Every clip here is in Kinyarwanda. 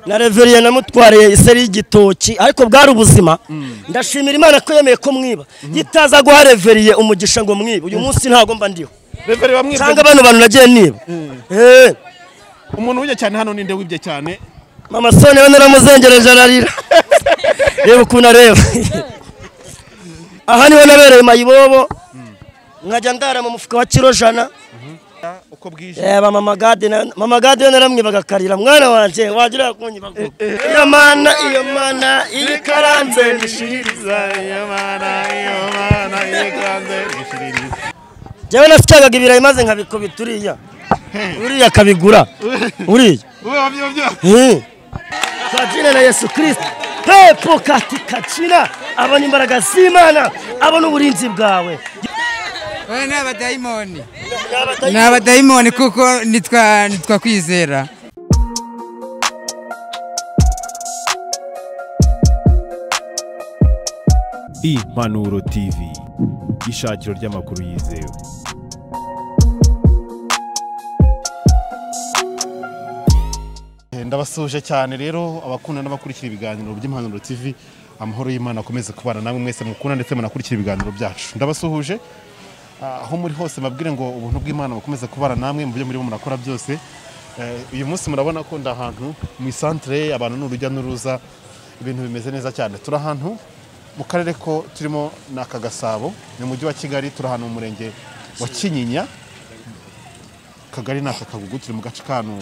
Na Reverien namutwariye iseri y'igitoki ariko bwari ubuzima. Ndashimira Imana ko yemeye ko mwiba. Yitaza guha Reverien umugisha ngo mwiba. Uyu munsi ntago mba ndiho. Reverien bamwibye. Cyangwa bano bantu nagiye niba. Umuntu wibye cyane hano ninde wibye cyane? Mama Sone we naramuzengereje ararira. Reba ukuntu areba. Aha niho nabereye mayibobo. Nkajya ndara mu mufuka wa kilo 100. Uko bwije. Mama Gade na Mama Gade we naramwibaga karira mwana wanje wagira kunyiba. Iyo mana iyo mana ikaranze nishiriza iyo mana iyo mana ikaranze nishiriza. Jewe nasyaga ibirayi maze nkabikubita uriya. Uriya kabigura. Uriya. Uwe wabyo. Kwa jina la Yesu Kristo. Pepo katika jina abona imbaraga z'Imana abona uburinzi bwawe. Oya n'abadayimoni. N'abadayimoni kuko nitwa kwizera. Impanuro TV, ishakiro ry'amakuru yizewe. Ndabasuje cyane rero abakunda n'abakurikira ibiganiro by'Impanuro TV, amahoro y'Imana akomeze kubana namwe mwese mukunda ndetse munakurikira ibiganiro byacu. Ndabasuhuje aho muri hose mabwire ngo ubuntu bw'Imana bukomeze kubana namwe mu byo muri murakora byose. Uyu munsi murabona ko ndahantu mu centre abantu n'urujya n'uruza, ibintu bimeze neza cyane. Turi ahantu mu karere ko turimo na Kagasabo ni mujyi wa Kigali, turi ahantu mu murenge wa Kinyinya, kagari naka Kagugu, turi mu gace kanu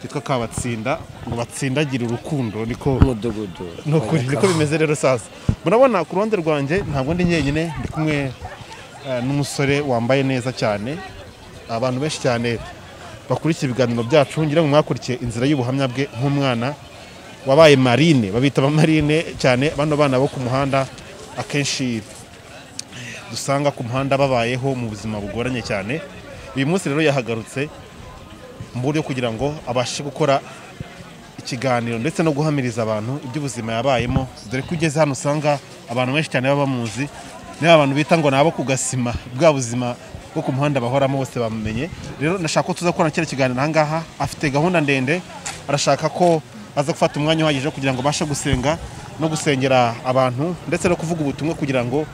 kitwa Kabatsinda ngo batsindagira urukundo niko mudugudu nukuri niko bimeze rero. Sasa murabona ku ruhande rwanjye ntabwo ndi nyenyine, ndi kumwe n'umusore wambaye neza cyane. Abantu benshi cyane bakurikiye ibiganiro byacu ngira ngo mwakurikiye inzira y'ubuhamya bwe nk'umwana wabaye marine, babita marine cyane bano bana bo ku muhanda akenshi dusanga ku muhanda babayeho mu buzima bugoranye cyane. Uyu munsi rero yahagarutse mu buryo kugira ngo abashe gukora ikiganiro ndetse no guhamiriza abantu iby'ubuzima yabayemo, dore ko ugeze hano usanga abantu benshi cyane baba bamuzi. Niba abantu bita ngo nabo kugasima bwa buzima bwo ku muhanda bahoramo bose bamumenye. Rero ndashaka ko tuza gukora kino kiganiro aha ngaha. Afite gahunda ndende, arashaka ko aza gufata umwanya uhagije kugira ngo abashe gusenga no gusengera abantu ndetse no kuvuga ubutumwa kugira ngo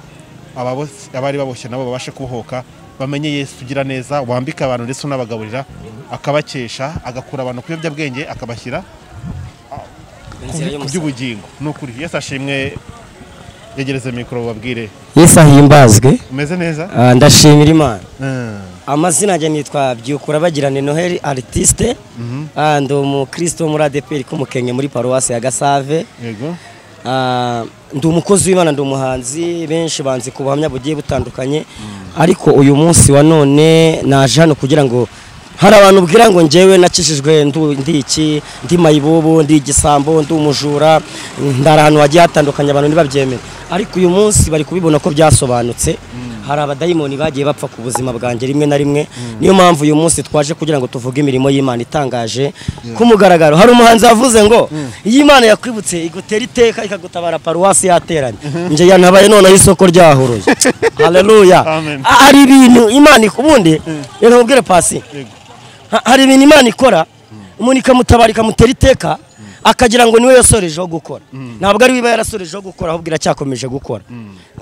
abari baboshye nabo babashe kubohoka, bamenye Yesu ugira neza, wambika abantu ndetse unabagaburira, akabakesha, agakura abantu ku biyobyabwenge akabashyira ku by'ubugingo. Nukuri Yesu ashimwe. Yegereze mikoro babwire. Yesu ahimbazwe. Umeze neza? Ndashimira Imana. Amazina yanjye nitwa Byukura Bagirane Noheli artiste. Ndi umukristo muri ADPR kumukenke muri paroisse ya Gasave. Yego. Ndi umukozi w'Imana, ndi umuhanzi, benshi banzi ku buhamya bugiye butandukanye. Ariko uyu munsi wa none naje hano kugira ngo hari abantu ubwira ngo njyewe nakishijwe ndi iki, ndi mayibobo, ndi igisambo, ndi umujura, ndara ahantu hagiye hatandukanye abantu ntibabyemere. Ariko uyu munsi bari kubibona ko byasobanutse. Hari abadayimoni bagiye bapfa ku buzima bwanjye rimwe na rimwe. Niyo mpamvu uyu munsi twaje kugira ngo tuvuge imirimo y'Imana itangaje ku mugaragaro. Hari umuhanzi yavuze ngo iyi Imana yakwibutse igutera iteka ikagutabara paruwasi yateranye. Nje yantabaye none isoko ryahuruye. Haleluya. Hari ibintu Imana ikubundi reka nkubwire pasi. Hari ibintu Imana ikora umuntu ikamutabara ikamutera iteka akagira ngo niwe yasorejeho gukora. Ntabwo ari wiba yarasorejeho gukora ahubwo iracyakomeje gukora.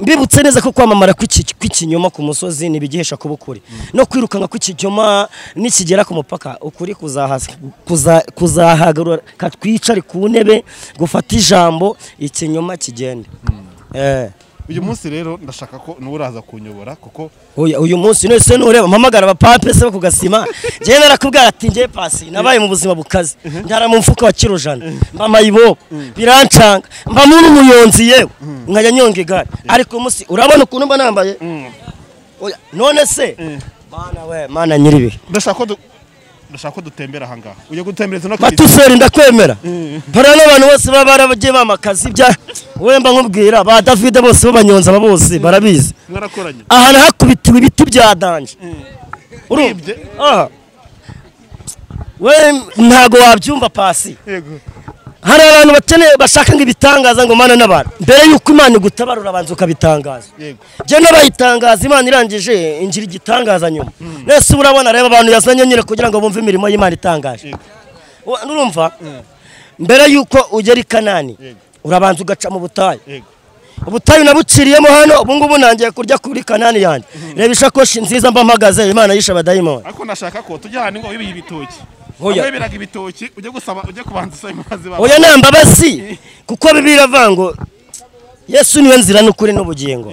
Mbibutse neza ko kwamamara kw'ikinyoma ku musozi nibigihesha kuba ukuri, no kwirukanka kw'ikinyoma nikigera ku mupaka ukuri kuzahagarura katwicare ku ntebe gufata ijambo ikinyoma kigende. Uyu munsi rero ndashaka ko nuraza kunyobora kuko uyu munsi nese nureba mpamagara abapape se kugasima. Jewe narakubwira ati ngiye pasi nabaye mu buzima bukaze, ndara mu mfuka wa kilo 100, mba mayibobo birancanga, mba muri umuyonzi yewe nkajya nyonga igare. Ariko umunsi urabona ukuntu mba nambaye. Oya none se mana we mana nyiribi ndashaka ko dutembera aha ngaha. Uye gutembereza no Matuseri ndakwemera. Para n'abantu bose baba barabagiye bamakazi bya we mba nkubwira ba David bose babanyonza aba bose barabizi. Mwarakoranye. Aha hakubitiwe ibiti bya danje. Urumva? Aha. We ntago wabyumva pasi. Yego. Hari abantu bakeneye bashaka ngo ibitangaza ngo mana n'abantu. Mbere yuko Imana igutabara urabanza ukabitangaza. Yego. Je n'abayitangaza Imana irangije ingira igitangaza nyuma. Nese urabona reba abantu yazanye nyine kugira ngo bumve imirimo y'Imana itangaje. Urumva? Mbere yuko ugera i Kanani urabanza ugaca mu butayu. Ubutayu nabuciriyemo hano, ubu ngubu nangiye kurya kuri Kanani yanjye. Reba ishakoshi nziza mba mpagaze, Imana yishe abadayimoni. Ariko nashaka ko tujya ahantu ngo wibiye ibitoki. Wibiraga ibitoki ujye gusaba, ujye kubanza usaba imbabazi bawe. Oya nta mbabazi, kuko Bibiliya iravuga ngo Yesu niwe nzira n'ukuri n'ubugingo.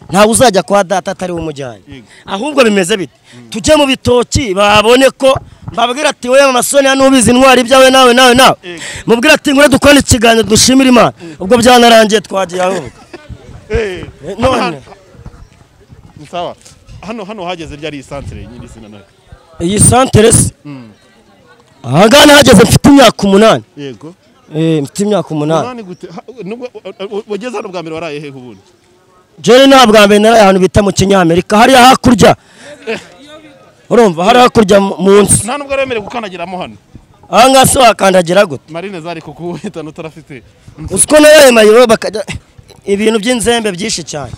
Ntawe uzajya kwa data atari we umujyanye. Ahubwo bimeze bite? Tujye mu bitoki babone ko mbabwira ati we amasoni hano ubizi intwari ibyawe nawe nawe nawe. Mubwira ati ngure dukore ikiganiro dushimira Imana. Ubwo byanarangiye twagiye ahubwo. None sawa. Hano hageze ryari santere nyiri izina nawe. Iyi santere se? Ahangana hageze mfite imyaka 8. Yego. Mfite imyaka 8. 8 gute? Nubwo wageze hano bwa mbere waraye he ubundi? Jere nta bwa mbere naraye ahantu bita mu Kinyamerika hariya hakurya. Urumva hari hakurya munsi. Nta nubwo aremerewe gukandagiramo hano. Aha ngaha se wakandagira gute? Marine zari kukuhitana utarafite. Usiko nawe mayibo bakajya ibintu by'inzembe byinshi cyane.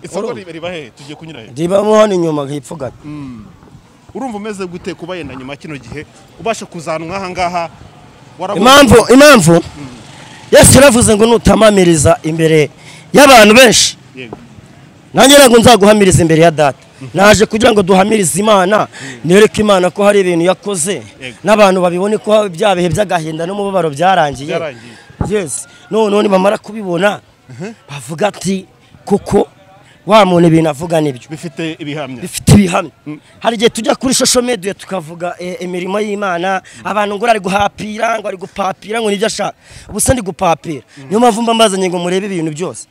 Isoko riba he? Tugiye kunyura he? Ribamo hano inyuma hepfo gato. Urumva umeze gute kuba yenda nyuma kino gihe ubasha kuzanwa aha ngaha? Impamvu Yesu yaravuze ngo nutamamiriza imbere y'abantu benshi, nanjye ntabwo nzaguhamiriza imbere ya data. Naje kugira ngo duhamirize Imana, nereke Imana ko hari ibintu yakoze n'abantu babibone ko bya bihe by'agahinda n'umubabaro byarangiye. Yes, none bamara kubibona bavuga ati kuko wa muntu ibintu avuga nibyo bifite ibihamya. Bifite ibihamya. Hari igihe tujya kuri social media tukavuga imirimo y'Imana, abantu ngo ari guhapira, ngo ari gupapira, ngo nibyo ashaka. Ubusa ndi gupapira. Niyo mpamvu mba mbazanye ngo murebe ibintu byose.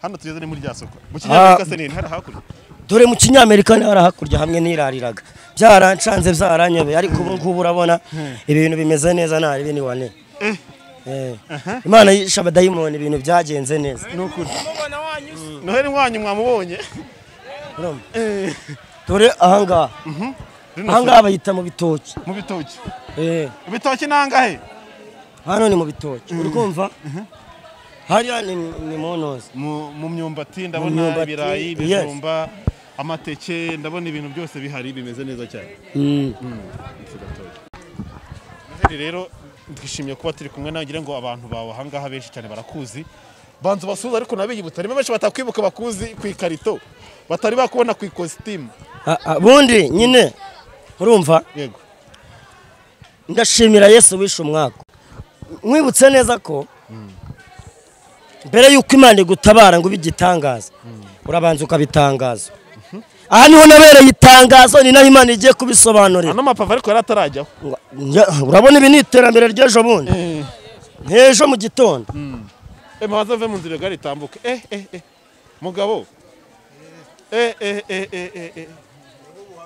Hano tugeze ni muri rya soko. Mu Kinyamerika se ni hari hakurya. Dore mu Kinyamerika ni hari hakurya hamwe nirariraga. Byarancanze byaranyobeye, ariko ubu ngubu urabona ibintu bimeze neza nta ribi ni wane. Imana yishe abadayimoni ibintu byagenze neza. Nukuri. Noheli wanyu mwamubonye. Dore ahangaha. Ahangaha bayita mu bitoki. Mu bitoki. Ibitoki nangahe? Hano ni mu bitoki. Uri kumva? Hariya ni monoze. Mu myumbati ndabona ibirayi, ibijumba, amateke, ndabona ibintu byose bihari bimeze neza cyane. Noheli rero twishimiye kuba turi kumwe nawe, ngira ngo abantu bawe ahangaha benshi cyane barakuzi. Banzu basuza ariko nabiyibutsa rimwe benshi batakwibuka bakuzi ku ikarito batari bakubona ku ikositimu. Bundi nyine urumva? Yego. Ndashimira Yesu wishe umwaka. Mwibutse neza ko mbere yuko Imana igutabara ngo ubigitangaza urabanza ukabitangaza. Aha niho nabereye itangazo, ni naho Imana igiye kubisobanurira. Ano mapava ariko yaratarajyaho. Urabona ibi ni iterambere ry'ejo bundi. Nk'ejo mu gitondo. Maze mve mu nzira gari itambuke. Mugabo.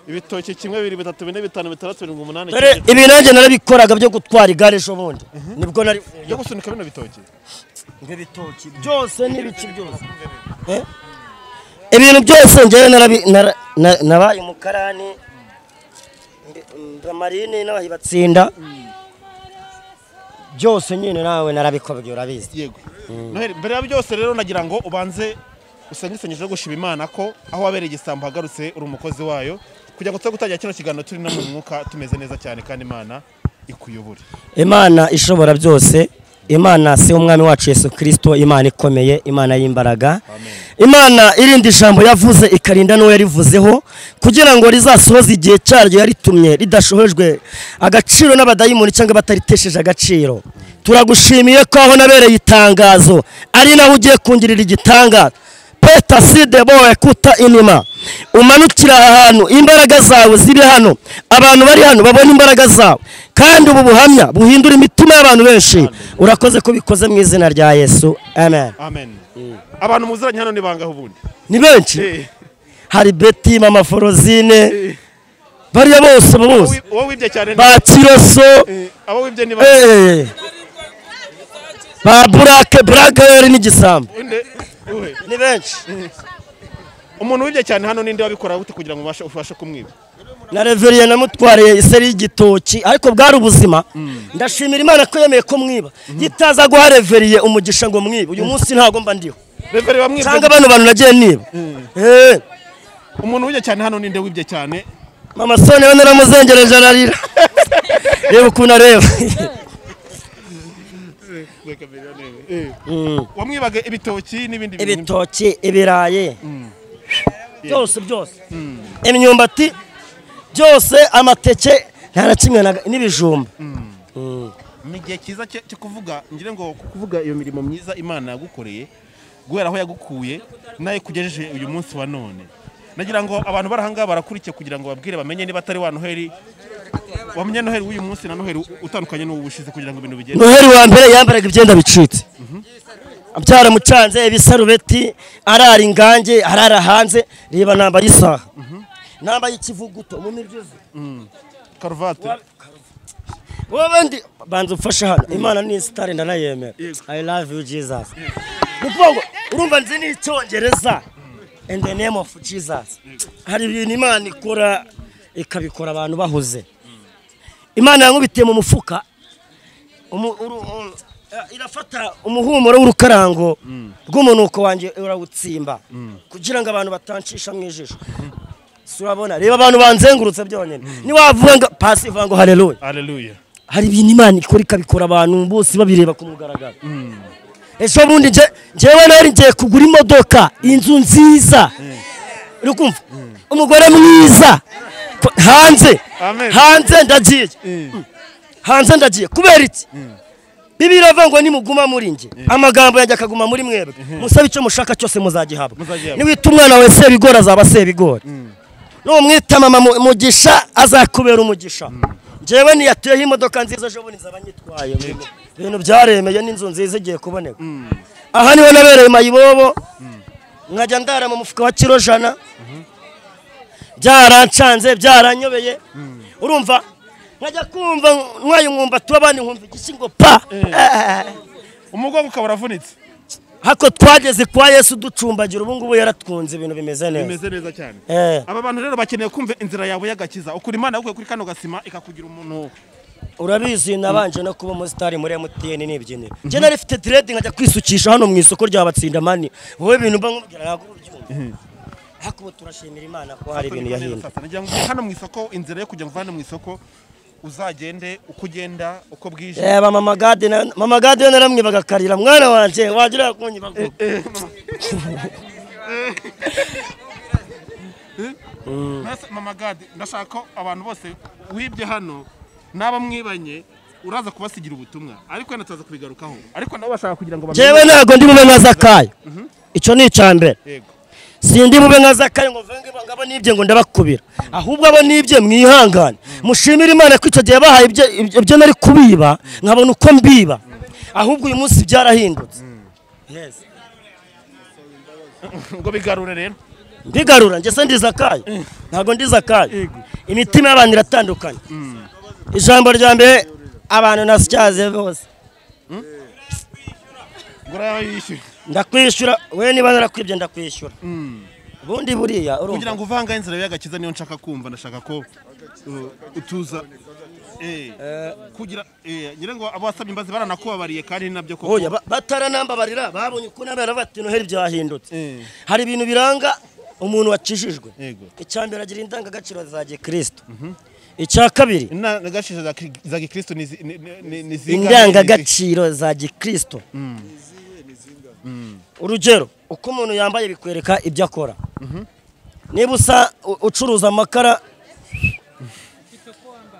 Ibitoki kimwe 2 3 4 5 6 7 8. Dore ibi nanjye narabikoraga byo gutwara igare ejo bundi. Nibwo nari byo gusunika bino bitoki. Ibitoki byose n'ibiki byose. Ibintu byose njyewe nabaye umukarani, marine n'abahibatsinda. Byose nyine nawe narabikobye urabizi. Yego. Noheli mbere ya byose rero nagira ngo ubanze usenge isengesho ryo gushima Imana ko aho wabereye igisambo hagarutse uri umukozi wayo, kugira ngo tuze gutangira kino kiganiro turi no mu mwuka tumeze neza cyane kandi Imana ikuyobore. Imana ishobora byose, Imana se umwami wacu Yesu Kristo, Imana ikomeye, Imana y'imbaraga. Imana irinda ijambo yavuze ikarinda n'uwo yarivuzeho kugira ngo rizasohoze igihe cyaryo yaritumye ridashohejwe agaciro n'abadayimoni cyangwa bataritesheje agaciro. Turagushimiye ko aho nabereye itangazo ari naho ugiye kungirira igitangaza. Peta side boe kuta inima. Umanukira ahantu imbaraga zawe ziri hano, abantu bari hano babona imbaraga zawe, kandi ubu buhamya buhindura imitima y'abantu benshi. Urakoze ko bikoze mu izina rya Yesu, amen. Amen. Abantu muziranye hano ni bangahe ubundi? Ni benshi. Hari Betty, Mama Forozine, bariya bose bose. Uwo wibye cyane ba Kiroso, abo wibye ni ba ba Burake, Burake n'igisambo. Ni benshi. Umuntu wibye cyane hano ninde wabikora gute kugira ngo ubashe kumwiba? Na Reverien namutwariye iseri y'igitoki, ariko bwari ubuzima. Ndashimira Imana ko yemeye ko mwiba. Gitaza guha Reverien umugisha ngo mwiba. Uyu munsi ntago mba ndiho. Reverien bamwibye. Cyangwa bano bantu nagiye niba. Umuntu wibye cyane hano ninde wibye cyane? Mama Sone we naramuzengereje ararira. Reba ukuntu areba. Wamwibaga ibitoki n'ibindi bintu. Ibitoki, ibirayi, byose byose, imyumbati byose, amateke, nta na kimwe n'ibijumba. Ni igihe cyiza cyo kuvuga, ngira ngo kuvuga iyo mirimo myiza Imana yagukoreye guhera aho yagukuye nayo kugejeje uyu munsi wa none. Nagira ngo abantu barahanga barakurikiye kugira ngo babwire bamenye niba atari wa Noheli, wamenye Noheli w'uyu munsi na Noheli utandukanye n'uwushize kugira ngo ibintu bigende. Noheli wa mbere yambaraga ibyenda bicitse, byaramucanze, ibisarubeti, arara ingange, arara hanze. Reba nambaye isaha, nambaye ikivuguto mu mibyizi, karuvati. Wowe banza umfashe hano, Imana ni star ndanayemera. I love you Jesus. Nukuvuga ngo urumva nzi n'icyongereza, in the name of Jesus. Hari ibintu Imana ikora ikabikora abantu bahuze. Imana yankubitiye mu mufuka, irafata umuhumuro w'urukarango rw'umunuko wanjye urawutsimba kugira ngo abantu batancisha mu ijisho. Surabona reba abantu banzengurutse byonyine, niwavuga ngo pasi ivuga ngo haleluya, haleluya. Hari ibintu Imana ikora ikabikora abantu bose babireba ku mugaragaro. Ejo bundi njyewe nari ngiye kugura imodoka, inzu nziza, uri kumva, umugore mwiza, hanze hanze ndagiye, hanze ndagiye. Kubera iki? Bibiliya iravuga ngo nimuguma muri njye, amagambo yanjye akaguma muri mwebwe, musabe icyo mushaka cyose muzagihabwa. Niwita umwana wawe Sebigori azaba Sebigori, numwita mama Mugisha azakubera umugisha. Njyewe niyatuyeho imodoka nziza ejo bundi nzaba nyitwaye, ibintu byaremeye n'inzu nziza igiye kuboneka. Aha niho nabereye mayibobo, nkajya ndara mu mufuka wa kiro 100, byarancanze byaranyobeye. Urumva nkajya kumva ntwaye umwumbati w'abandi nkumva igishyingo pa, umugongo ukaba uravunitse. Hako twageze kwa Yesu ducumbagira, ubu ngubu yaratwunze, ibintu bimeze neza, bimeze neza cyane. Aba bantu rero bakeneye kumva inzira yawe y'agakiza, ukuri Imana yagukuye kuri kano gasima ikakugira umuntu. Urabizi nabanje no kuba umusitari muri MTN n'ibyiniro. Njye nari mfite dread nkajya kwisukisha hano mu isoko rya Batsindamani. Wowe ibintu mba nkubwira ntabwo ubyumva. Hako ubu turashimira Imana ko hari ibintu yahindutse. Nagira ngo hano mu isoko, inzira yo kujya mvana mu isoko uzagende uko ugenda uko bwije. Mama Gade, mama Gade naramwibaga karira, mwana wanje wagira kunyiba. Mama Gade, ndashaka abantu bose wibye hano naba mwibanye uraza kubasigira ubutumwa, ariko nataza kubigarukaho, ariko nabo bashaka kugira ngo bamenye. Jewe ntago ndi bube nka Zakayo, icyo ni icambere. Sindi bube nka Zakayo ngo mvenge ngabo nibye ngo ndabakubira, ahubwo abo nibye mwihangane, mushimire Imana ko icyo gihe bahaye ibyo nari kubiba nkabona uko mbiba, ahubwo uyu munsi byarahindutse. Yes, ngo bigarure rero, mbigarura. Njye se ndi Zakayo? Ntago ndi Zakayo. Imitima y'abantu iratandukanye. Ijambo rya mbere abantu nasyaze bose, ndakwishyura we niba narakwibye ndakwishyura. Ubundi buriya urumva kugira ngo uvanga inzira y'agakiza niyo nshaka kumva, ndashaka ko utuza kugira ngira ngo abasabye imbazi baranakubabariye kandi nabyo koko. Oya, bataranambabarira babonye uko nabera bati Noheli byahindutse. Hari ibintu biranga umuntu wakijijwe. Icyambere agira indangagaciro za Gikristo. Icya kabiri, indangagaciro za Gikristo ni indangagaciro za Gikristo. Urugero, uko umuntu yambaye bikwereka ibyo akora. Niba usa ucuruza amakara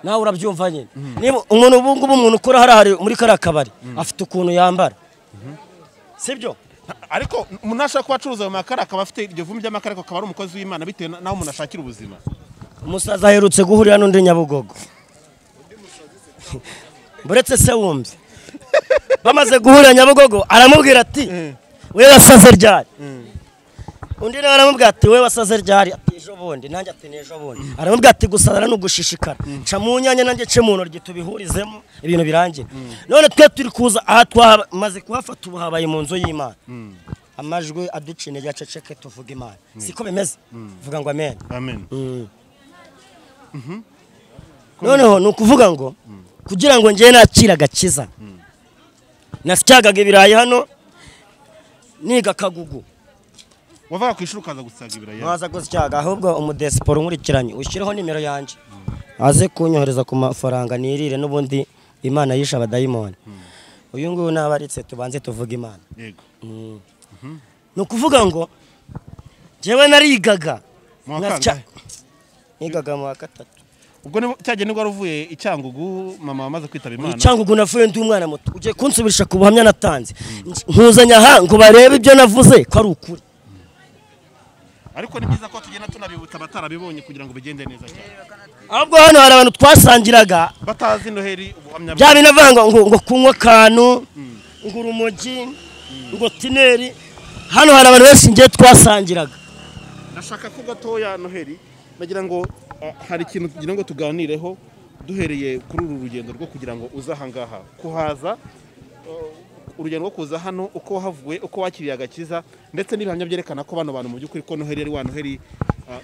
nawe urabyumva nyine. Niba umuntu ubu ngubu umuntu ukora hari muri kariya kabari afite ukuntu yambara, sibyo? Ariko umuntu ashaka kuba acuruza ayo makara akaba afite iryo vumbi ry'amakara, akaba ari umukozi w'Imana bitewe n'aho umuntu ashakira ubuzima. Umusaza aherutse guhurira n'undi Nyabugogo, buretse se wumve, bamaze guhurira Nyabugogo aramubwira ati we wasaze ryari? Undi nawe aramubwira ati we wasaze ryari? Ati ejo bundi. Nanjye ati n'ejo bundi. Aramubwira ati gusazana ni ugushishikara, ca mu nyanya nanjye ce mu ntoryi tubihurizemo ibintu birangira. None twe turi kuza aha twamaze kuhafata, ubu habaye mu nzu y'Imana. Amajwi aduca intege aceceke tuvuga Imana, siko bimeze? Vuga ngo amen. Amen. Noneho ni ukuvuga ngo kugira ngo njye nakira agakiza, nasyagaga ibirayi hano niga kagugu, wavaga ku ishuri ukaza gusaga ibirayi, nkaza gusyaga. Ahubwo umudesiporo nkurikiranye ushyireho nimero yanjye aze kunyohereza ku mafaranga nirire, n'ubundi Imana yishe abadayimoni. Uyu nguyu nabaritse tubanze tuvuga Imana. Yego. Ni ukuvuga ngo njyewe narigaga nigaga mu wa gatatu. Ubwo cyagiye nibwo waruvuye i Cyangugu mama amaze kwitaba Imana. I Cyangugu navuye ndi umwana muto. Ugiye kunsubisha ku buhamya natanze. Nkuzanya aha ngo barebe ibyo navuze ko ari ukuri. Ariko ni byiza ko tugenda tunabibutsa abatarabibonye kugira ngo bigende neza cyane. Ahubwo hano hari abantu twasangiraga batazi Noheli ubuhamya bya binavanga ngo kunywa kantu, ngo urumogi, ngo tineri. Hano hari abantu benshi ngiye twasangiraga. Ndashaka ko gatoya Noheli nagira ngo hari ikintu tugira ngo tuganireho duhereye kuri uru rugendo rwo kugira ngo uze aha ngaha kuhaza, urugendo rwo kuza hano uko wahavuye, uko wakiriye agakiza, ndetse n'ibihamya byerekana ko bano bantu mu by'ukuri ko Noheli ari wa Noheli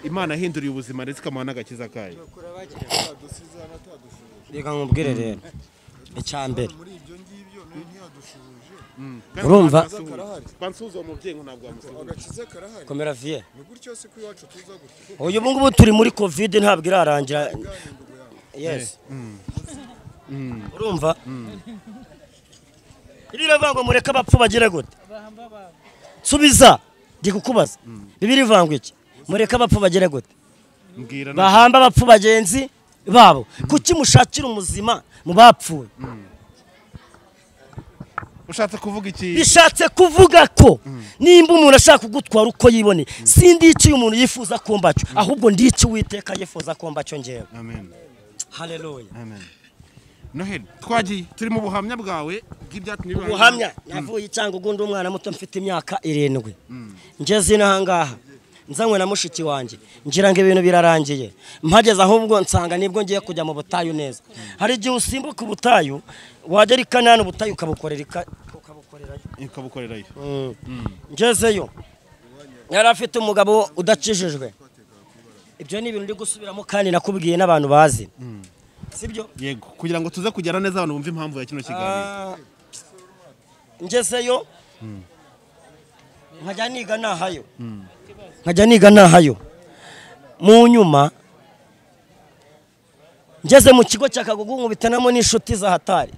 Imana yahinduriye ubuzima ndetse ikamuha n'agakiza kayo. Reka nkubwire rero icyambere urumva bansuhuza umubyeyi ngo ntabwo wamusuhuza. Komera vie. Uyu ngubu turi muri Covid ntabwo irarangira. Yes. Urumva? Bibiri ngo mureke abapfu bagire gute? Subiza ndi kukubaza. Bibiri ivangwa iki? Mureke abapfu bagire gute? Bahamba abapfu bagenzi babo. Kuki mushakira umuzima mu bapfuye? Ushatse kuvuga iki? Bishatse kuvuga ko nimba umuntu ashaka kugutwara uko yibone, sindi iki umuntu yifuza kombacho, ahubwo ndi iki Uwiteka yifuza kombacho ngewe. Amen. Hallelujah. Amen. Noheli twagiye turi mu buhamya bwawe bw'ibyatumye ubuhamya. Navuye i Cyangugu ndi umwana muto mfite imyaka 7. Ngeze inaha ngaha nzanywe na mushiki wanjye ngira ngo ibintu birarangiye, mpageze ahubwo nsanga nibwo ngiye kujya mu butayu neza. Hari igihe usimbuka ubutayu wagera i Kanani ubutayu ukabukorera ukabukorerayo. Ngezeyo yari afite umugabo udakijijwe. Ibyo ni ibintu ndi gusubiramo kandi nakubwiye n'abantu bazi, sibyo? Yego, kugira ngo tuze kugera neza abantu bumve impamvu ya kino kiganiro. Ngezeyo nkajya niga nahayo, nkajya niga nahayo. Mu nyuma ngeze mu kigo cya Kagugu nkubitanamo n'inshuti za hatari.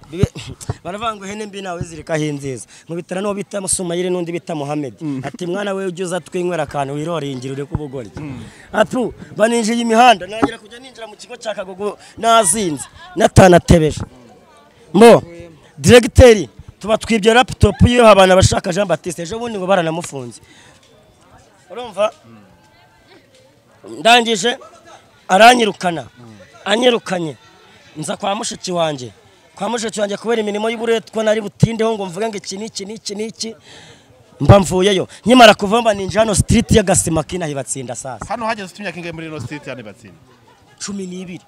Baravuga ngo ihene mbi nawe zirika hinziza. Nkubitana n'uwo bita Musumayire n'undi bita Muhammad. Ati mwana we ujye uza twinywera akantu wiroringira ureke ubugoryi. Atu baninjiye imihanda nagira kujya ninjira mu kigo cya Kagugu nazinze natanatebeje. Mbo directeur tuba twibye laptop yiyo abana bashaka Jean Baptiste ejo bundi ngo baranamufunze. Urumva? Ndangije aranyirukana. Anyirukanye nza kwa mushiki wanjye. Kwa mushiki wanjye kubera imirimo y'uburetwa nari butindeho ngo mvuge ngo iki n'iki n'iki n'iki, mba mvuyeyo. Nkimara kuva mba ninjira hano street ya Gasima kina hibatsinda sasa. Hano hageze ufite imyaka ingahe muri ino street ya Nibatsinda? 12.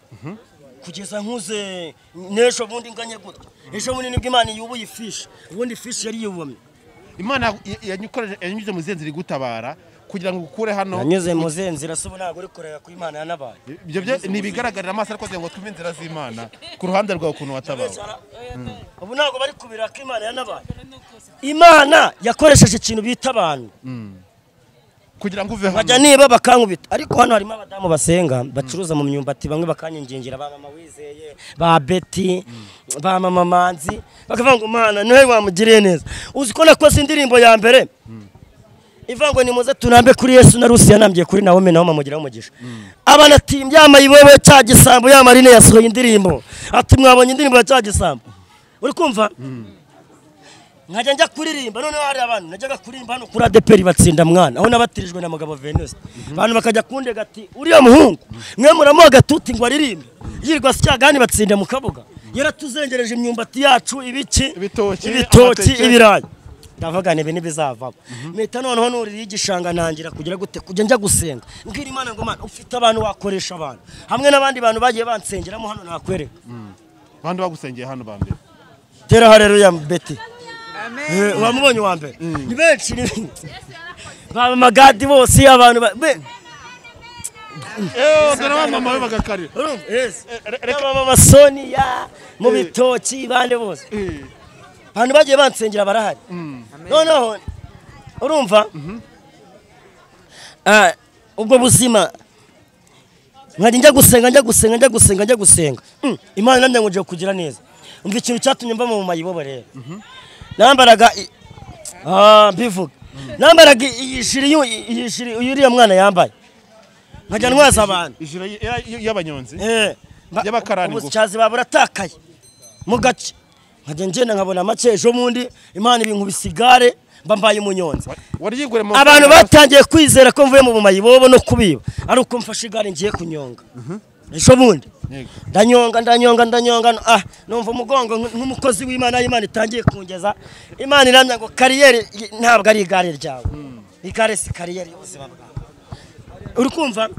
Kugeza nkuze n'ejo bundi nganye gutya. Ejo bundi nibwo Imana yubuye ifishi. Ubundi ifishi yari yubamye. Imana yanyuze mu zenzira igutabara kugira ngo ukure hano. Yanyuze mu zenzira se ubu ntabwo uri kureba ko Imana yanabaye. Ibyo byo ni bigaragarira amaso ariko ngo twumve inzira z'Imana ku ruhande rwawe ukuntu watabawe. Ubu ntabwo bari kubira ko Imana yanabaye. Imana yakoresheje ikintu bita abantu kugira ngo uve hano. Bajya niba bakankubita. Ariko hano harimo abadamu basenga bacuruza mu myumbati, bamwe bakanyingingira, ba mama Wizeye, ba Betty, ba mama Manzi, bakavuga ngo Mana niwe wamugiriye neza. Uzi ko nakoze indirimbo ya mbere ivuga ngo nimuze tunambe kuri Yesu na Rusi yanambye kuri Naomi, Naomi amugira umugisha. Abana ati yamaye wewe cya gisambo ya Marine yasohoye indirimbo. Ati mwabonye indirimbo ya cya gisambo. Uri kumva? Nkajya njya kuririmba none hari abantu najyaga kuririmba hano kuri ADPR batsinda mwana aho nabatirijwe na mugabo Venus. Abantu bakajya kundega ati uriya muhungu mwe muramuha gatuti ngo aririmbe yirwa syagani batsinda mu kabuga yaratuzengereje imyumbati yacu ibiki ibitoki ibirayi. Ndavuga nebe nibizavamo. Mpita noneho nurira igishanga ntangira kugira gute kujya njya gusenga mbwira Imana ngo Mana ufite abantu wakoresha abantu hamwe n'abandi bantu bagiye bansengeramo hano nakwereka. Bandi bagusengeye hano bambere. Tera haleluya Betty. Wamubonye wa mbere ni benshi ba magadi bose abantu dore wa mama we bagakarira. Yes. Reka mama Sonia mu bitoki bande bose. Abantu bagiye bansengera barahari. Noneho urumva ubwo buzima nkajya njya gusenga njya gusenga njya gusenga njya gusenga. Imana namye ngo ngiye kugira neza. Umva ikintu cyatumye mba mu mayibobo rero. Nambaraga mbivuga. Nambaraga iyi jiri uriya mwana yambaye. Nkajya ntwaza abantu. Ijiri y'abanyonzi? Y'abakarani gusa. Ubushazi baburatakaye mu gace. Nkajya ngenda nkabona make ejo mundi Imana ibinkubise igare mba mbaye umunyonzi. Abantu batangiye kwizera ko mvuye mu mayibobo no kubiba ari uko mfashe igare ngiye kunyonga. Ejo bundi ndanyonga ndanyonga ndanyonga, numva umugongo nk'umukozi w'Imana, Imana itangiye kungeza. Imana iramya ngo kariyeri ntabwo ari igare ryawe, igare si kariyeri y'ubuzima bwawe. Uri kumva?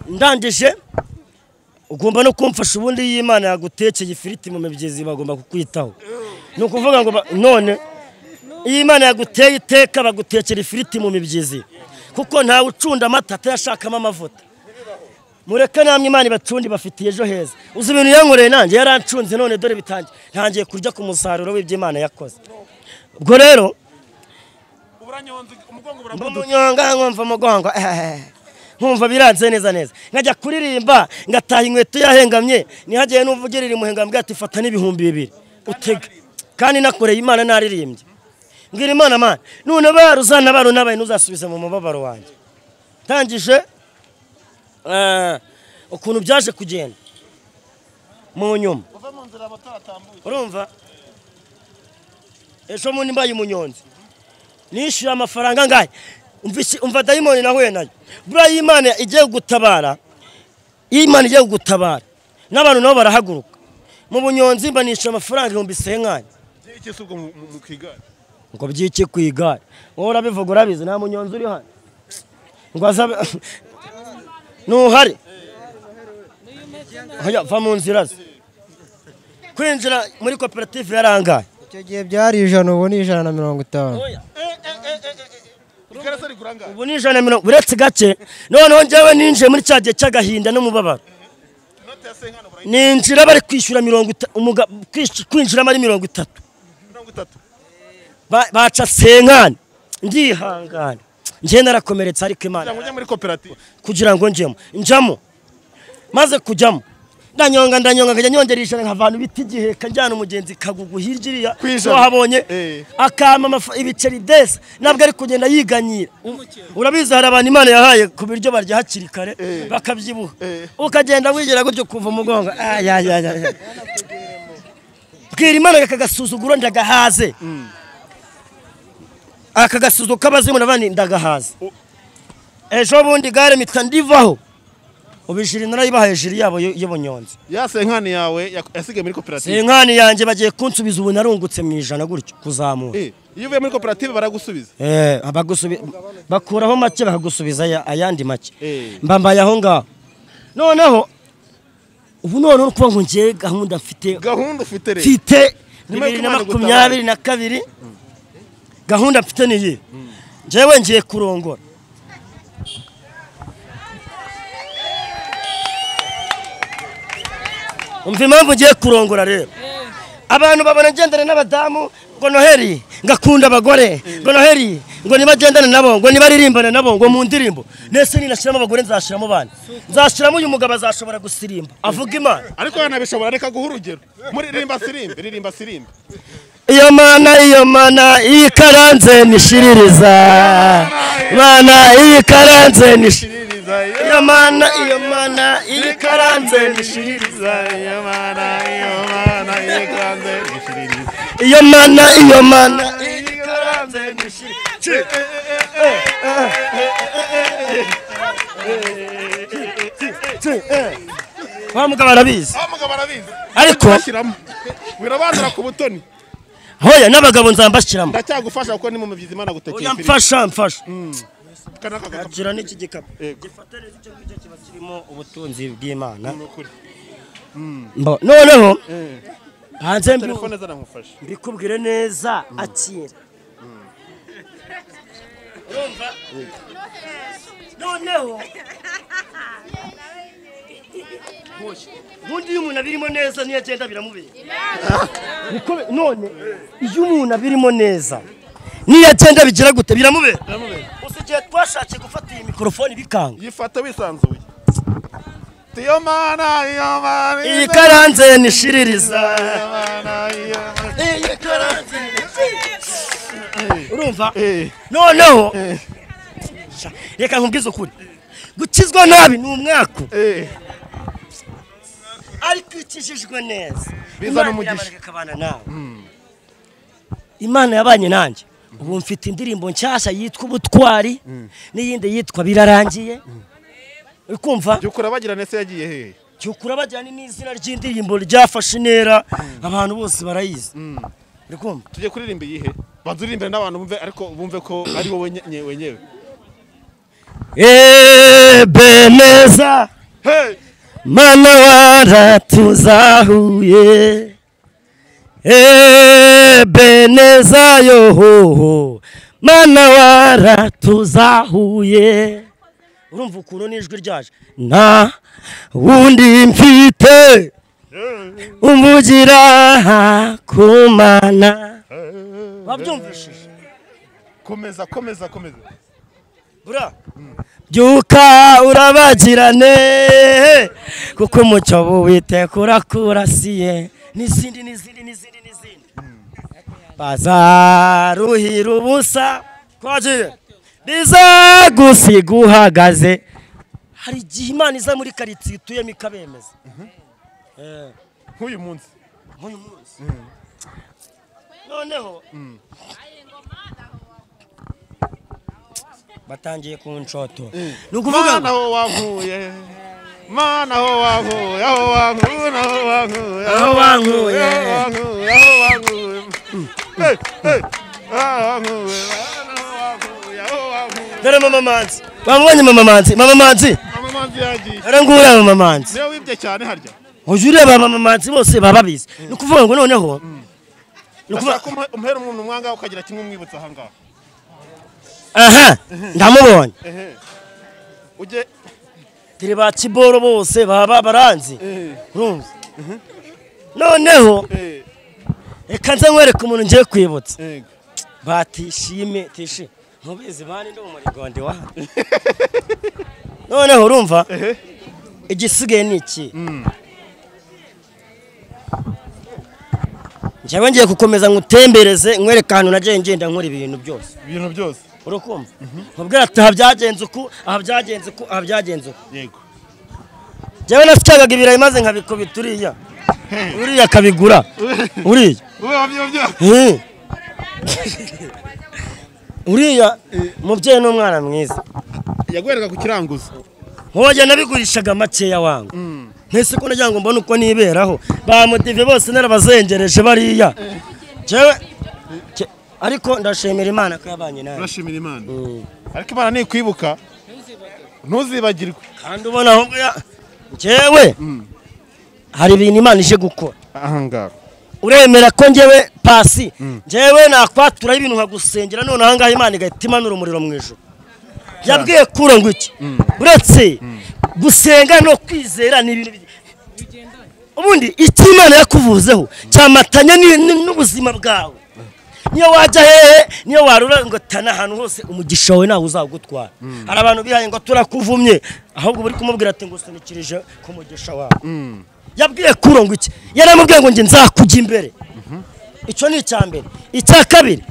Ndangije ugomba no kumfasha. Ubundi y'Imana yagutekeye ifiriti mu mibyizi bagomba kukwitaho. Ni ukuvuga ngo none iyo Imana yaguteye iteka bagutekera ifiriti mu mibyizi, kuko ntawe ucunda amata atayashakamo amavuta. Mureke namwe Imana ibacundi bafitiye ejo heza. Uzi ibintu yankoreye nanjye yarancunze, none dore bitangiye ntangiye kurya ku musaruro w'ibyo Imana yakoze. Ubwo rero umunyonga nkumva umugongo nkumva biranze neza neza, nkajya kuririmba ngataha inkweto yahengamye, nihagiye n'uvugirira imuhengamye ati fata n'2000 utega, kandi nakoreye Imana naririmbye. Mbwira Imana, Mana none baruzana baro nabaye ntuzasubiza mu mubabaro wanjye. Tangije ukuntu byaje kugenda mu nyuma. Urumva ejo mundi mbaye umunyonzi nishyura amafaranga ngaye. Umva dayimoni nahuye nayo. Buriya Imana igiye gutabara, Imana igiye gutabara n'abantu nabo barahaguruka. Mu bunyonzi mba nishyura amafaranga 5000. Ngo byiki ku igare? Wowe urabivuga urabizi, nta munyonzi uri hano ngo azabe nuhari. Haya va mu nzira ze. Kwinjira muri koperative yarangaye icyo gihe byari 100, ubu ni 150. Ubu ni 150 uretse gake. Noneho njyewe ninjiye muri cya gihe cy'agahinda n'umubabaro, ninjira bari kwishyura 30, kwinjira ari 30 baca senkani. Ndihangana njye narakomeretse, ariko Imana kugira ngo njyemo njamo. Maze kujyamo ndanyonga ndanyonga nkajya nyongera ijana nkavana ibiti giheka njyana umugenzi kagugu hirya iriya wahabonye akama ibiceri desa, nabwo ari kugenda yiganyira. Urabizi hari abantu Imana yahaye ku biryo barya hakiri kare bakabyibuha, ukagenda wigera gutyo kuva umugongo. Bwira Imana akagasuzuguro ndagahaze, akagasuzuguro k'abazimu n'abandi ndagahaze. Ejo bundi gare mitwa ndivaho, ubijiri narayibahaye jiri yabo y'ubunyonzi. Ya senkani yawe yasigaye muri koperative? Senkani yanjye bagiye kunsubiza, ubu narungutse mu 100 gutyo kuzamura. Iyo uvuye muri koperative baragusubiza? Abagusubiza bakuraho make bakagusubiza ayandi make. Mbambaye aho ngaho. Noneho ubu none uri kuba ngo ngiye gahunda mfite, gahunda ufite rero mfite 2022 gahunda mfite ni iyi. Njyewe ngiye kurongora. Umva impamvu ngiye kurongora rero. Abantu babona ngendana n'abadamu ngo Noheli ngakunda abagore, ngo Noheli ngo nibagendana nabo, ngo nibaririmbana nabo, ngo mu ndirimbo. Nese ninashiramo abagore nzashiramo bana. Nzashiramo uyu mugabo azashobora gusirimba avuga Imana. Ariko yanabishobora, reka guha urugero. Muri ririmba sirimbe, ririmba sirimbe. Iyo mana, iyo mana ikaranze nishiririza. Mana ikaranze nishiririza. Iyo mana, iyo mana ikaranze nishiririza. Iyo mana, iyo mana ikaranze nishiririza. Iyo mana, iyo mana ikaranze nishiririza. Wa mugabo arabizi. Wa mugabo arabizi. Ariko wirabandura ku butoni. Hoya n'abagabo nzambashiramo. Ndacyagufasha kuko ni mu mubyizi Imana gutekera. Oya mfasha. Akira n'iki gikapu. Gifate neza icyo ngicyo kiba kirimo ubutunzi bw'Imana. Noneho hanze telefone zaramufasha. Mbikubwire neza akira. Urumva? Noneho bundi iyo umuntu abirimo neza niyo agenda biramubera. None iyo umuntu abirimo neza niyo agenda bigira gute biramubera. Usigiye twashatse gufata iyi mikrofone bikanga. Yifata wisanzuye. Ati yo mana yo mana iyi karanze nishiririza iyi karanze nishiririza. Urumva noneho reka nkubwize ukuri, gukizwa nabi ni umwaku, ariko ukijijwe neza bizana umugisha ikabana nawe. Imana yabanye nanjye, ubu mfite indirimbo nshyashya yitwa Ubutwari n'iyindi yitwa Birarangiye. Urikumva? Byukura bagirane se yagiye hehe? Cyukura bajyane n'izina ry'indirimbo ryafashe intera, abantu bose barayizi. Urikumva? Tujye kuririmba iyihe? Banza uririmbire n'abantu bumve, ariko bumve ko ari wowe wenyewe. Ebeneza mana waratuzahuye, Ebeneza yohoho mana waratuzahuye. Urumva ukuntu n'ijwi ryaje, nta wundi mfite umvugira kumana. Wabyumvishije? Komeza komeza komeza. Bura byuka urabagirane, kuko umucyo w'Uwiteka urakurasiye. N'izindi n'izindi n'izindi n'izindi. Bazaruhira ubusa twagiye bizagusiga uhagaze. Hari igihe Imana iza muri karitsiye utuyemo ikabemeza. Nk'uyu munsi nk'uyu munsi noneho batangiye kunshoto. Nukuvuga mana aho wankuye, mana aho wankuye, aho wankuye, aho wankuye, aho wankuye, aho wankuye, aho wankuye, aho wankuye. Dore mama Manzi, bamubonye mama Manzi, mama Manzi, mama Manzi yagiye. Dore ngura mama Manzi. Niwe wibye cyane harya. Uje ureba mama Manzi bose baba bizi. Nukuvuga ngo noneho nukuvuga umuhera umuntu mwanga ukagira kimwe umwibutsa aha ngaha. Aha, ndamubonye. Uje tiri ba kiboro bose baba baranzi. Urumva? Noneho reka nze nkwereke umuntu ngiye kwibutsa. Batishime tishi ntubizi bani ndo umurigondi wa. Noneho urumva? Igisigaye ni iki? Njyewe ngiye gukomeza nkutembereze nkwereke ahantu nagiye ngenda nkora ibintu byose. Ibintu byose. Urukumva? Nkubwira ati aha byagenze uku, aha byagenze uku, aha byagenze uku. Yego. Njyewe nasyaga ibirayi maze nkabikubita uriya. Uriya akabigura. Uriya. Uriya mubyeyi n'umwana mwiza. Yagwereka ku kiranguzo. Nkoje nabigurishaga makeya wangu. Ntese ko nagira ngo mbone uko niberaho. Ba motive bose narabazengereje bariya. Jewe ariko ndashimira Imana ko yabanye nawe. Ndashimira Imana. Ariko Imana nikwibuka ntuzibagirwe. Kandi ubona aho njyewe hari ibintu Imana ije gukora. Aha ngaha. Uremera ko njyewe pasi njyewe nakwatura ibintu nkagusengera none aha ngaha Imana igahita imanura umuriro mu ijuru. Yabwiye kuro ngo iki? Uretse gusenga no kwizera ni ibintu ubundi icyo Imana yakuvuzeho cyamatanya n'ubuzima bwawe. Niyo wajya hehe, niyo warura ngo tana ahantu hose umugisha wawe nawe uzagutwara. Hari abantu bihaye ngo turakuvumye, ahubwo buri kumubwira ati ngusunikirije ku mugisha wawe. Yabwiye kuro ngo iki? Yaramubwiye ngo nge nzakujya imbere. Icyo ni icya mbere. Icya kabiri,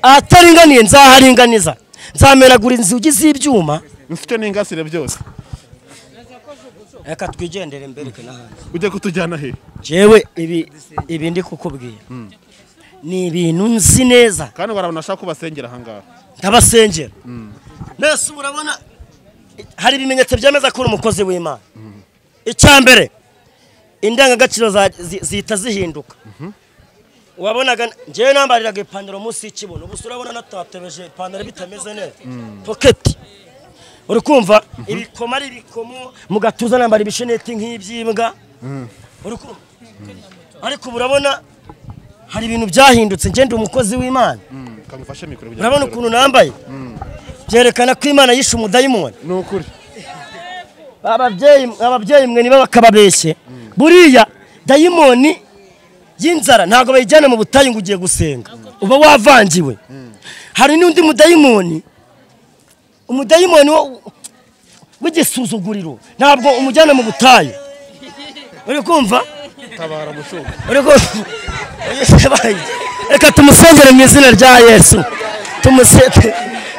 ahataringaniye nzaharinganiza, nzamenagura inzugi z'ibyuma mfite n'ingasire byose. Reka twigendere mbereke n'ahandi. Ujye kutujyana he? Jewe ibi ndi kukubwira ni ibintu nzi neza. Kandi barabona ashaka kubasengera aha ngaha. Ndabasengera. Mbese urabona hari ibimenyetso byemeza ko uri umukozi w'Imana. Icya mbere, indangagaciro zihita zihinduka. Wabonaga njyewe nambariraga ipantaro munsi y'ikibuno, ubu urabona natatebeje ipantaro bitameze neza. Pocket. Uri kumva ibikoma ari ibikomo mu gatuza nambara ibisheneti nk'ibyimbwa. Uri kumva? Ariko urabona hari ibintu byahindutse. Ngende umukozi w'Imana. Kamufashe mikoro. Urabona ukuntu nambaye? Byerekana ko Imana yishe umudayimoni. Ni ukuri. Ababyeyi mwe niba bakababeshye. Buriya dayimoni y'inzara ntabwo bayijyana mu butayu ngo ugiye gusenga. Uba wavangiwe. Hari n'undi mudayimoni, umudayimoni w'igisuzuguriro, ntabwo umujyana mu butayu. Uri kumva? Tabara mushumba. Uri kumva? Reka tumusengere mu izina rya Yesu.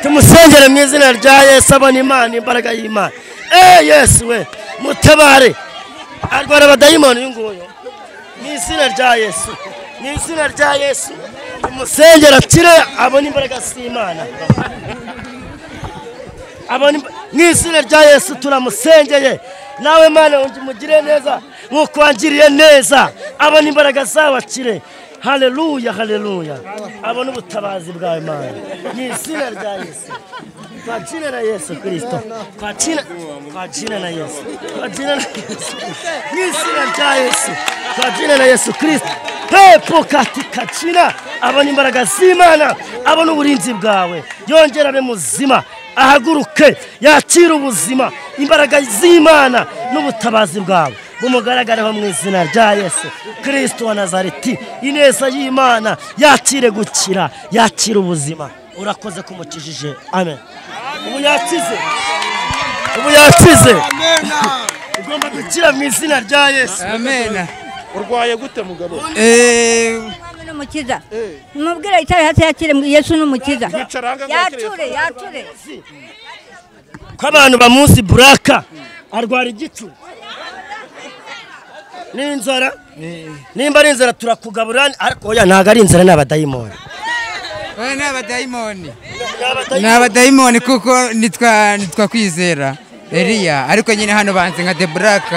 Tumusengere mu izina rya Yesu, abona Imana, imbaraga y'Imana. Yesu we, mutabare. Arwara abadayimoni uyu nguyu. Mu izina rya Yesu. Mu izina rya Yesu. Tumusengere akire, abone imbaraga z'Imana. Abone mu izina rya Yesu turamusengeye. Nawe Mana umugire neza nkuko wangiriye neza. Abone imbaraga zawe akire. Haleluya, haleluya. Abone ubutabazi bwawe Mana. Mu izina rya Yesu. Kwa jina la Yesu Kristo. Kwa jina la Yesu. Kwa jina la Yesu. Mu izina rya Yesu. Kwa jina la Yesu Kristo. Pepo katika jina. Abone imbaraga z'Imana, abone uburinzi bwawe. Yongera abe muzima, ahaguruke, yakire ubuzima, imbaraga z'Imana n'ubutabazi bwawe bumugaragareho mu izina rya Yesu Kristo wa Nazareti. Ineza y'Imana yakire gukira, yakire ubuzima. Urakoze kumukijije. Amen. Ubu yakize. Ubu yakize. Ugomba gukira mu izina rya Yesu. Amen. Urwaye gute mugabo? N'umukiza. Mubwira itari hasi yakire Yesu n'umukiza. Yature, yature. Ko abantu bamuzi Buraka arwara igicu. N'inzara? Nimba ari inzara turakugabura, ariko oya ntago ari inzara, n'abadayimoni. Oya n'abadayimoni. N'abadayimoni kuko nitwa Kwizera Eliya, ariko nyine hano banze nka The Black.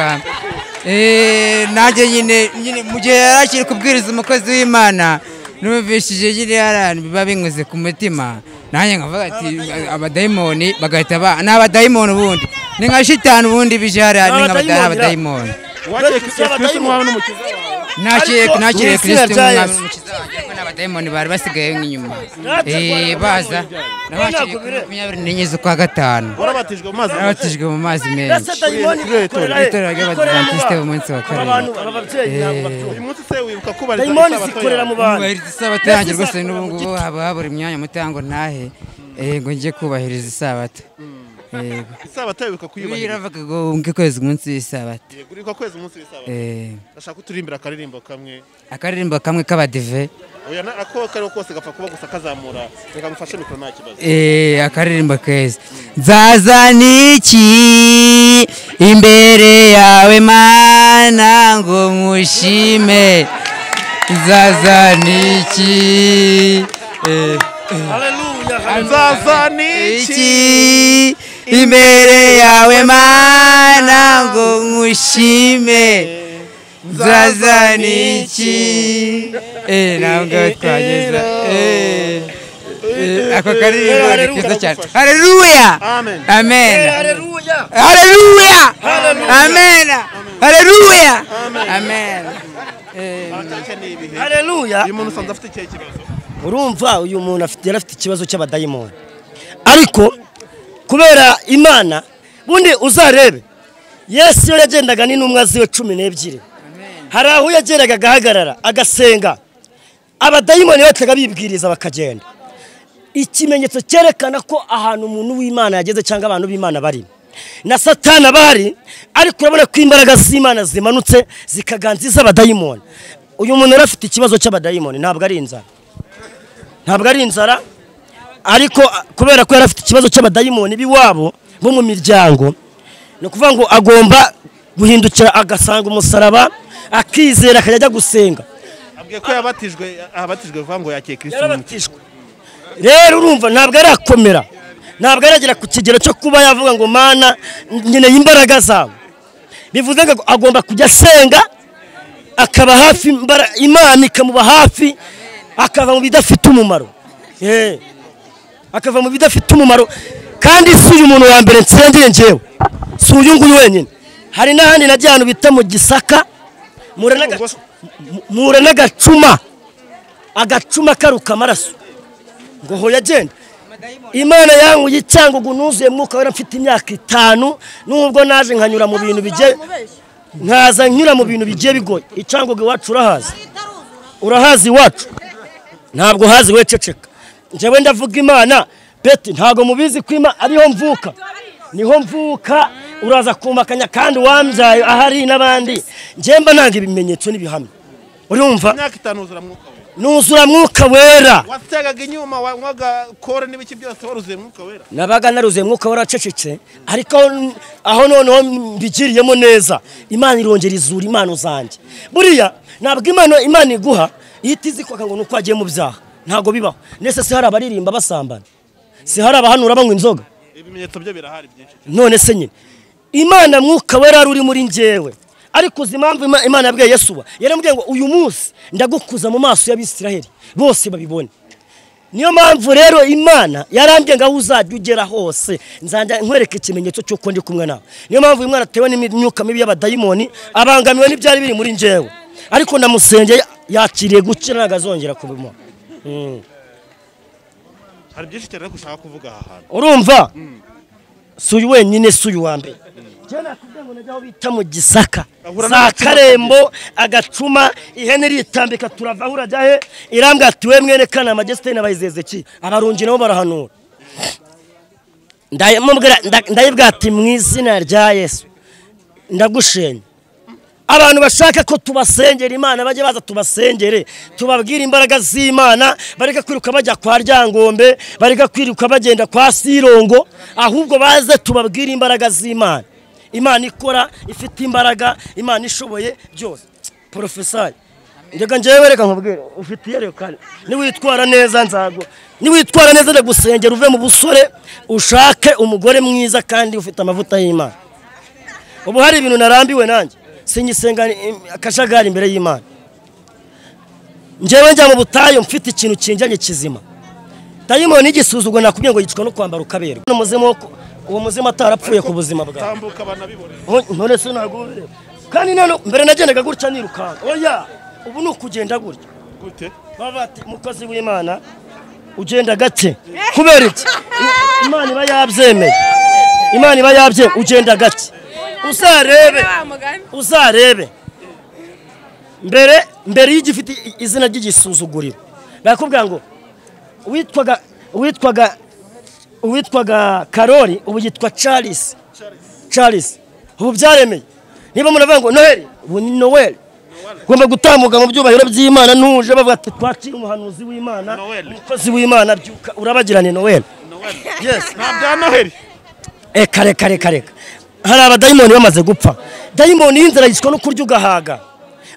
Nanjye nyine mu gihe yarakiri kubwiriza umukozi w'Imana numvishije nyine yarani biba binkoze ku mutima, nanjye nkavuga ati abadayimoni bagahita ba n'abadayimoni ubundi ni nka shitani ubundi bije hariya ni nk'abadayimoni. Nakiriye Kristo umwami n'umukiza wanjye, ariko n'abadayimoni bari basigaye nk'inyuma baza. Nabakiriye kuri 24 z'ukwa gatanu. Warabatijwe mu mazi menshi. Itorero ry'Abadiventisite b'umunsi wa karindwi. Uyu munsi se wibuka kubahiriza isabato yanjye rwose? N'ubu ngubu haba habura imyanya muto ngo ntahe ngo njye kubahiriza isabato. Isabato wibuka kuyubahiriza? Iravuga ngo wunge kwezi umunsi w'isabato. Yego, uribuka kwezi umunsi w'isabato. Ndashaka uturimbira akaririmbo kamwe. Akaririmbo kamwe k'abadive. Oya, ako kariho kose gapfa kuba gusa kazamura. Reka ngufashe mikoro nta kibazo. Akaririmbo keza. Nzazana iki imbere yawe Mana ngo nkushime. Nzazana iki. Haleluya. Nzazana iki imbere yawe Mana ngo nkushime. Nzazana iki. Ntabwo twageza. Ako karirimbo ni keza cyane. Haleluya. Amen. Amen. Haleluya. Haleluya. Amen. Haleluya. Amen. Haleluya. Uyu muntu usanzwe afite ikihe kibazo? Urumva uyu muntu yari afite ikibazo cy'abadayimoni. Ariko kubera Imana, bundi uzarebe Yesu iyo yagendaga n'intumwa ziwe 12, hari aho yageraga agahagarara agasenga, abadayimoni bataga bibwiriza bakagenda. Ikimenyetso cyerekana ko ahantu umuntu w'Imana yageze cyangwa abantu b'Imana bari na Satana bari, ariko urabona ko imbaraga z'Imana zimanutse zikaganziza abadayimoni. Uyu muntu yari afite ikibazo cy'abadayimoni, ntabwo ari inzara. Ntabwo ari inzara, ariko kubera ko yari afite ikibazo cy'abadayimoni biwabo bo mu miryango, ni ukuvuga ngo agomba guhindukira agasanga umusaraba, akizera akajya ajya gusenga. Abwiye ko yabatijwe, abatijwe vuga ngo yakeye Kristo. Yarabatijwe. Rero urumva ntabwo arakomera, ntabwo aragera ku kigero cyo kuba yavuga ngo Mana nkeneye imbaraga zawe. Bivuze ngo agomba kujya asenga, akaba hafi, Imana ikamuba hafi, akava mu bidafite umumaro. Akava mu bidafite umumaro. Kandi si uyu muntu wa mbere nsengeye njyewe, si uyu nguyu wenyine. Hari n'ahandi nagiye ahantu bita mu Gisaka, mura n'agacuma, agacuma karuka amaraso ngo hoya agenda. Imana yanguye icyangugu nuzuye mwuka wera mfite imyaka 5, nubwo naje nkanyura mu bintu bigiye, nkaza nyura mu bintu bigiye bigoye. Icyangugu iwacu urahazi, urahazi iwacu, ntabwo hazi we ceceka. Njyewe ndavuga Imana peti, ntabwo mubizi ko Imana ariho mvuka. Niho mvuka uraza kumakanya kandi wambyaye ahari n'abandi. Njye mba nanga ibimenyetso n'ibihamya. Urumva? Imyaka 5 uzura mwuka wera. Nuzura mwuka wera. Wategaga inyuma wanywaga kore n'ibiki byose waruzuye mwuka wera. Nabaga naruzuye mwuka wera acecetse, ariko aho noneho mbigiriyemo neza Imana irongera izura impano zanjye. Buriya ntabwo Imana iguha ihita izikwaka ngo nuko wagiye mu byaha. Ntabwo bibaho. Nese se hari abaririmba basambana? Si hari abahanura banywa inzoga? Ibimenyetso byo birahari byinshi. None se nyine Imana mwuka wera uri muri njyewe. Ariko uzi impamvu Imana yabwiye Yesuwa? Yaramubwiye ngo uyu munsi ndagukuza mu maso y'Abisiraheli bose babibone. Niyo mpamvu rero Imana yarambwiye ngo aho uzajya ugera hose nzajya nkwereka ikimenyetso cy'uko ndi kumwe nawe. Niyo mpamvu uyu mwana atewe n'imyuka mibi y'abadayimoni, abangamiwe n'ibyari biri muri njyewe. Ariko ndamusengeye yakiriye gukira ntabwo azongera kubimwa. Hari byinshi cyane gushaka kuvuga aha hantu. Urumva? Si uyu wenyine, si uyu wa mbere. Njye nakubwiye ngo najya aho bita mu Gisaka za Karembo, agacuma ihene iritambika turava aho urajya he, irambwira ati we mwene Kanama Majesiteri n'abayizezeki abarungi nabo barahanura. Ndayibwira ati mu izina rya Yesu ndagushenya. Abantu bashaka ko tubasengera Imana bajye baza tubasengere, tubabwire imbaraga z'Imana, bareka kwiruka bajya kwa Ryangombe, bareka kwiruka bagenda kwa Sirongo, ahubwo baze tubabwire imbaraga z'Imana. Imana ikora, ifite imbaraga, Imana ishoboye byose. Professor, ndeka njyewe reka nkubwire, ufite iyerekana. Niwitwara neza nzago. Niwitwara neza ndagusengera uve mu busore, ushake umugore mwiza kandi ufite amavuta y'Imana. Ubu hari ibintu narambiwe nanjye. Sinyisenga akajagari imbere y'Imana. Njyewe njya mu butayu mfite ikintu kinjanye kizima. Dayimoni igisuzugwa nakubwiye ngo yicwa no kwambara ukaberwa. Umuzimu uwo muzimu atarapfuye ku buzima bwawe. Tambuka banabibone. None se ntabwo ubireba. Kandi nano mbere nagendaga gutya nirukanka. Oya, ubu ni ukugenda gutya. Gute? Baba ati mukozi w'Imana ugenda gake. Kubera iki? Imana iba yabyemeye. Imana iba yabyemeye ugenda gake. Uzarebe. Uzarebe. Mbere y'igifite izina ry'igisuzuguriro. Bakubwira ngo uwitwaga Karori ubu yitwa Charles. Charles. Ubu byaremeye. Niba muravuga ngo Noheli, ubu ni Noel. Ugomba gutambuka mu byubahiro by'Imana ntuje bavuga ati twakira umuhanuzi w'Imana, umukozi w'Imana byuka urabagirane Noel. Yes, nta bya Noheli. Kare. Hari abadayimoni bamaze gupfa. Dayimoni y'inzara yicwa no kurya ugahaga.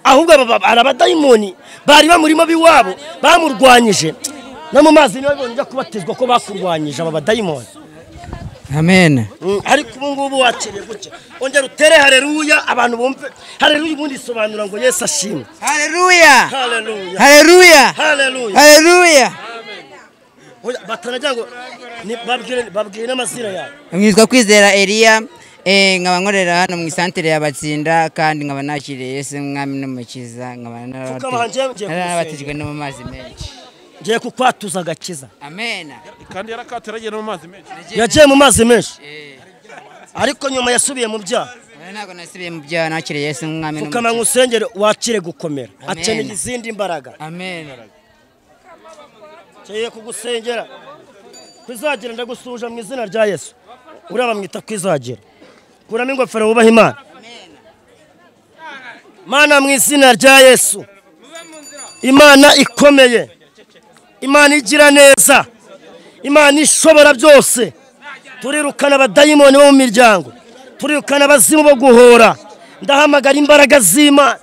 Ahubwo hari abadayimoni bari bamurimo biwabo bamurwanyije. No mu mazi niyo bibonye kubatizwa ko bakurwanyije aba badayimoni. Amen. Ariko ubu ngubu wakiriye gutya. Ongera utere haleluya abantu bumve. Haleluya ubundi isobanura ngo Yesu ashimwe. Haleluya. Haleluya. Haleluya. Haleluya. Haleluya. Oya batanagira ngo babwire n'amazina yawe. Mwitwa Kwizera Elia. Nkaba nkorera hano mu isantere y'Abatsinda kandi nkaba nakiriye Yesu mwami n'umukiza, nkaba narabatijwe no mu mazi menshi. Ngiye kukwatuza agakiza. Amen. Kandi yarakateragiye no mu mazi menshi. Yagiye mu mazi menshi. Ariko nyuma yasubiye mu byaha. Ntabwo nasubiye mu byaha, nakiriye Yesu mwami n'umukiza. Fukama ngusengere wakire gukomera. Akeneye izindi mbaraga. Amen. Ngiye kugusengera. Kwizagira ndagusuja mu izina rya Yesu. Uraba mwita kwizagira. Kuramo ingofero wubaha Imana. Mana mu izina rya Yesu. Imana ikomeye. Imana igira neza. Imana ishobora byose. Turirukana abadayimoni bo mu miryango. Turirukana abazimu bo guhora. Ndahamagara imbaraga z'Imana.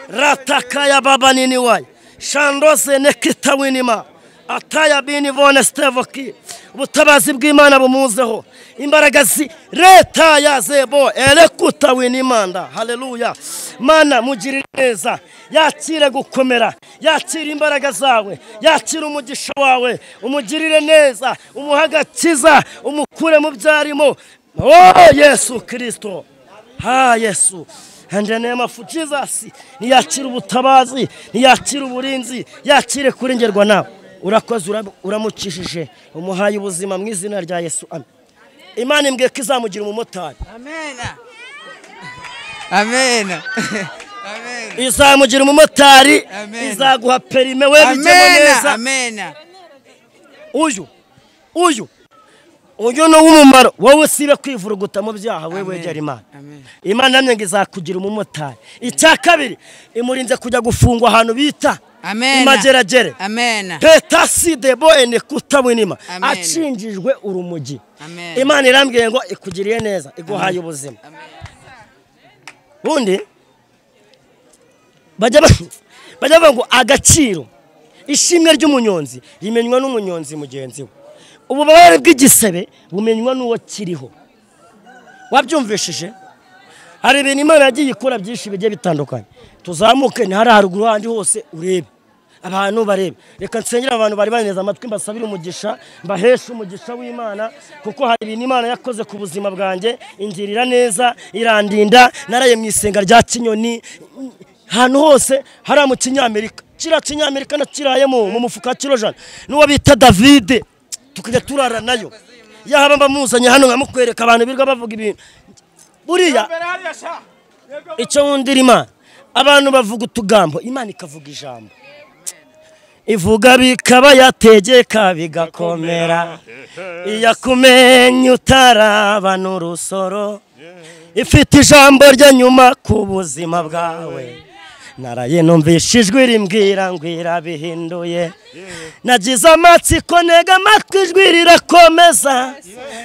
Ratakaya baba nini wayi. Shandose nekita winima. Ataya bini vone stevoki. Ubutabazi bw'Imana bumuzeho. Imbaraga zi leta ya zebo elekuta winimanda. Haleluya. Mana mugirire neza. Yakire gukomera, yakire imbaraga zawe, yakire umugisha wawe, umugirire neza, umuhe agakiza, umukure mu byarimo. Oh Yesu Kristo. Ha Yesu. In the name of Jesus. Niyakire ubutabazi, niyakire uburinzi, yakire kurengerwa nawe. Urakoze, uramukishije, umuhaye ubuzima mu izina rya Yesu. Amen. Imana imbwiye ko izamugira umumotari. Amen. Amen. Amen. Izamugira umumotari, izaguha perime we bijyemo neza. Amen. Uyu Uyu ni uw'umumaro wowe usibe kwivuruguta mu byaha we wegera Imana. Imana namwe ngo izakugira umumotari. Icya kabiri imurinze kujya gufungwa ahantu bita imageragere. Petasi debo ene kutabwinima acinjijwe urumogi. Imana irambwiye ngo ikugiriye neza iguhaye ubuzima. Bundi bajya bavuga ngo agaciro ishimwe ry'umunyonzi rimenywa n'umunyonzi mugenzi we. Ububabare bw'igisebe bumenywa n'uwo kiriho. Wabyumvishije? Hari ibintu Imana yagiye ikora byinshi bigiye bitandukanye. Tuzamuke ni hari haruguru handi hose urebe. Abantu barebe. Reka nsengera abantu bari baneza amatwi mbasabire umugisha, mbaheshe umugisha w'Imana kuko hari ibintu Imana yakoze ku buzima bwanjye, ingirira neza, irandinda, naraye mu isenga rya Kinyoni ahantu hose hari mu Kinyamerika. Kira Kinyamerika nakirayemo mu mufuka kirojana. N'uwo bita David tukajya turara nayo. Yahaba mbamuzanye hano nkamukwereka abantu birwa bavuga ibintu. Buriya icyo wundira Imana, abantu bavuga utugambo, Imana ikavuga ijambo. Ivuga bikaba yategeka bigakomera. Iyakumenya utaraba n'urusoro. Ifite ijambo rya nyuma ku buzima bwawe. Naraye numvise ijwi rimbwira ngo irabihinduye. Nagize amatsiko ntega amatwi ijwi rirakomeza.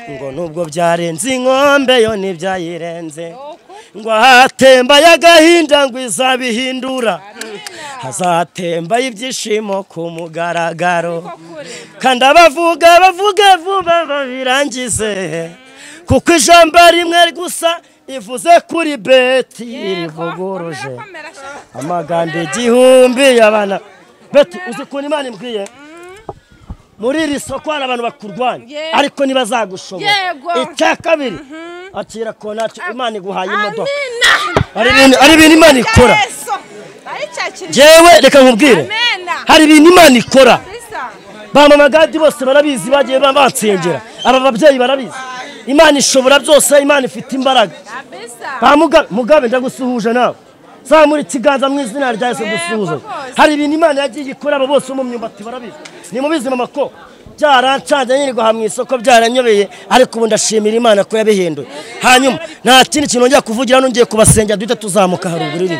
Ngo nubwo byarenze inkombe yo ntibyayirenze. Ngo ahatemba y'agahinda ngo izabihindura. Hazatemba ibyishimo ku mugaragaro. Kandi abavuga bavuge vuba babirangize. Kuko ijambo rimwe gusa ivuze kuri Beti rivuguruje amagambo 1000 y'abana. Beti uzi ukuntu Imana imbwiye? Muri iri soko hari abantu bakurwanya ariko ntibazagushobora. Icya kabiri akira konati Imana iguhaye imodoka. Hari ibintu Imana ikora. Jewe reka nkubwire, hari ibintu Imana ikora. Ba mama Gadi bose barabizi, bagiye bansengera. Aba babyeyi barabizi. Imana ishobora byose, Imana ifite imbaraga. Ba Mugabe ndagusuhuje nawe. Zamura ikiganza mu izina rya Yesu gusuhuza. Hari ibintu Imana yagiye ikora abo bose mu myumbati barabizi. Ni mubizi mama ko byarancanze nyirirwa mu isoko byaranyobeye, ariko ubu ndashimira Imana ko yabihinduye. Hanyuma nta kindi kintu ngiye kuvugira hano, ngiye kubasengera duhita tuzamuka haruguru iri.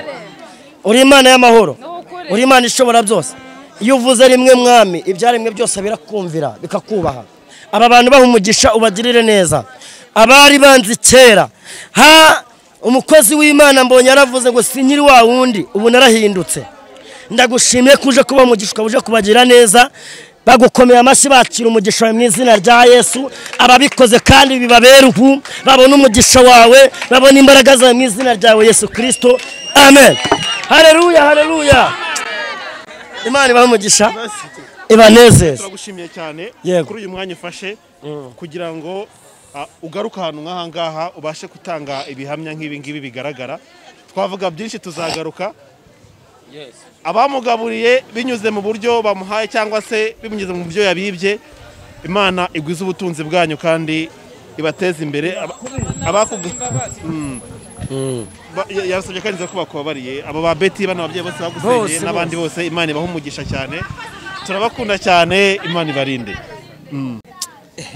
Uri Imana y'amahoro, uri Imana ishobora byose. Iyo uvuze rimwe mwami, ibyaremwe byose birakumvira bikakubaha. Aba bantu baha umugisha ubagirire neza. Abari banzi kera, ha umukozi w'Imana mbonye yaravuze ngo sinkiri wa wundi, ubu narahindutse. Ndagushimiye kuje kuba umugisha, uje kubagira neza. Bagukomeye amashyi bakira umugisha mu izina rya Yesu. Ababikoze kandi bibabera ubu, babona umugisha wawe, babona imbaraga zawe mu izina ryawe Yesu Kristo. Amen. Haleluya, haleluya. Imana ibahe umugisha, ibanezeze. Turagushimiye cyane kuri uyu mwanya ufashe kugira ngo ugaruke ahantu nk'aha ngaha ubashe gutanga ibihamya nk'ibi ngibi bigaragara. Twavuga byinshi tuzagaruka. Abamugaburiye binyuze mu buryo bamuhaye cyangwa se binyuze mu buryo yabibye, Imana igwize ubutunzi bwanyu kandi ibateze imbere. Yabasabye kandi ko bakubabariye abo ba Beti bana ababyeyi bose bagusengeye n'abandi bose. Imana ibahe umugisha cyane, turabakunda cyane, Imana ibarinde.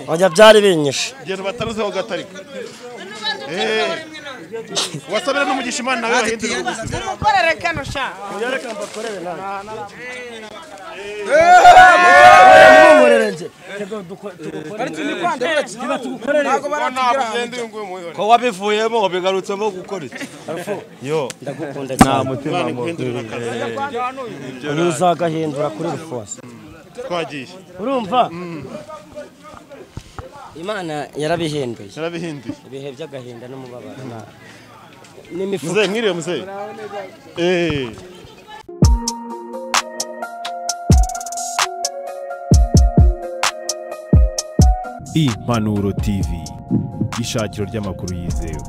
Bajya byari binyishe genda bataruzeho gatarika. Wasabira n'umugisha Imana nawe bahindura ubuzima. Ukorere kano sha. Yareka mbakorere nawe. Ko wabivuyemo wabigarutsemo gukora iki? Yo ndagukunda cyane. Uzagahindura kuri rufose. Twagiye. Urumva? Imana yarabihinduye. Yarabihinduye. Ibihe by'agahinda n'umubabaro. N'imifuka. Muzehe mwiriwe muzehe. Impanuro TV, ishakiro ry'amakuru yizewe.